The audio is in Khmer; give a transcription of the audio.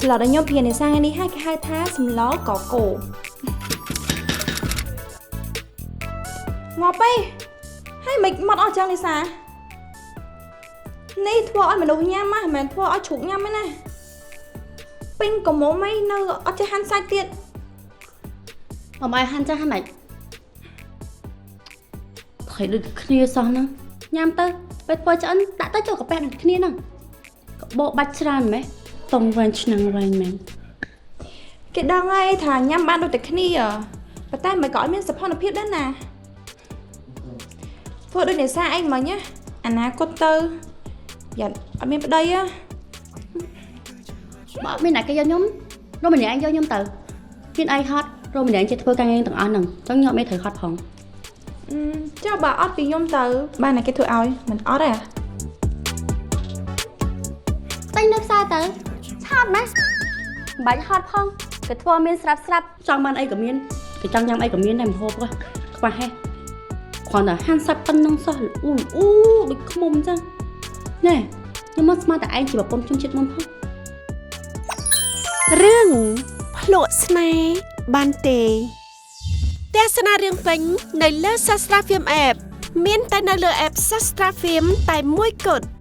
សម្លដែលខ្ញុំព្រានេសាថ្ងៃនេះហើយគេហៅថាសម្លកកូងាប់ឯងហើយមិនមកអស់ចឹងនេសានេះធ្វើឲ្យមនុស្សញ៉ាំណាមិនមែនធ្វើឲ្យជ្រូកញ៉ាំទេណាពេញកមុំឯងនៅអត់ចេះហាន់សាច់ទៀត មកឲ្យហាន់ចាស់ហ្នឹងម៉េចថៃដូចគ្នាសោះហ្នឹងញ៉ាំទៅពេលធ្វើឆ្អិនដាក់ទៅចូលកាពះដូចគ្នាហ្នឹងកបោបាច់ច្រើនម៉េះតង់វែងឆ្នាំងរែងមែន គេដឹងហើយថាញ៉ាំបានដូចតែគ្នាប៉ុន្តែមិនក៏អត់មានសភនភាពដែរណាធ្វើដូចនេសាឯងមិញណាអនាគតទៅយ៉ាអត់មានប្តីហ៎ បើអត់មានអ្នកគេយកខ្ញុំរកម្នាក់ឯងយកខ្ញុំទៅមានអីហត់រកម្នាក់ឯងចេះធ្វើការងារទាំងអស់ហ្នឹងចង់ខ្ញុំអត់មានត្រូវហត់ផង អឺចុះបើអត់ពីខ្ញុំទៅបានតែគេធ្វើឲ្យមិនអត់ទេ ទិញនៅផ្សារទៅឆាតម៉េះមិនបាច់ហត់ផងគេធ្វើមានស្រាប់ស្រាប់ចង់បានអីក៏មានគេចង់ញ៉ាំអីក៏មានដែរម្ហូបហ្នឹងខ្វះហេះគ្រាន់តែហាន់សាច់ប៉ុណ្ណឹងសោះអ៊ូអ៊ូដូចខ្មុំចឹងណែខ្ញុំមកស្មានតែឯងជាប្រពន្ធខ្ញុំជាតិមុនផង រឿងភ្លក់ស្នេហ៍បានទេទស្សនារឿងពេញនៅលើ Sastra Film App មានតែនៅលើ app Sastra Film តែមួយគត់។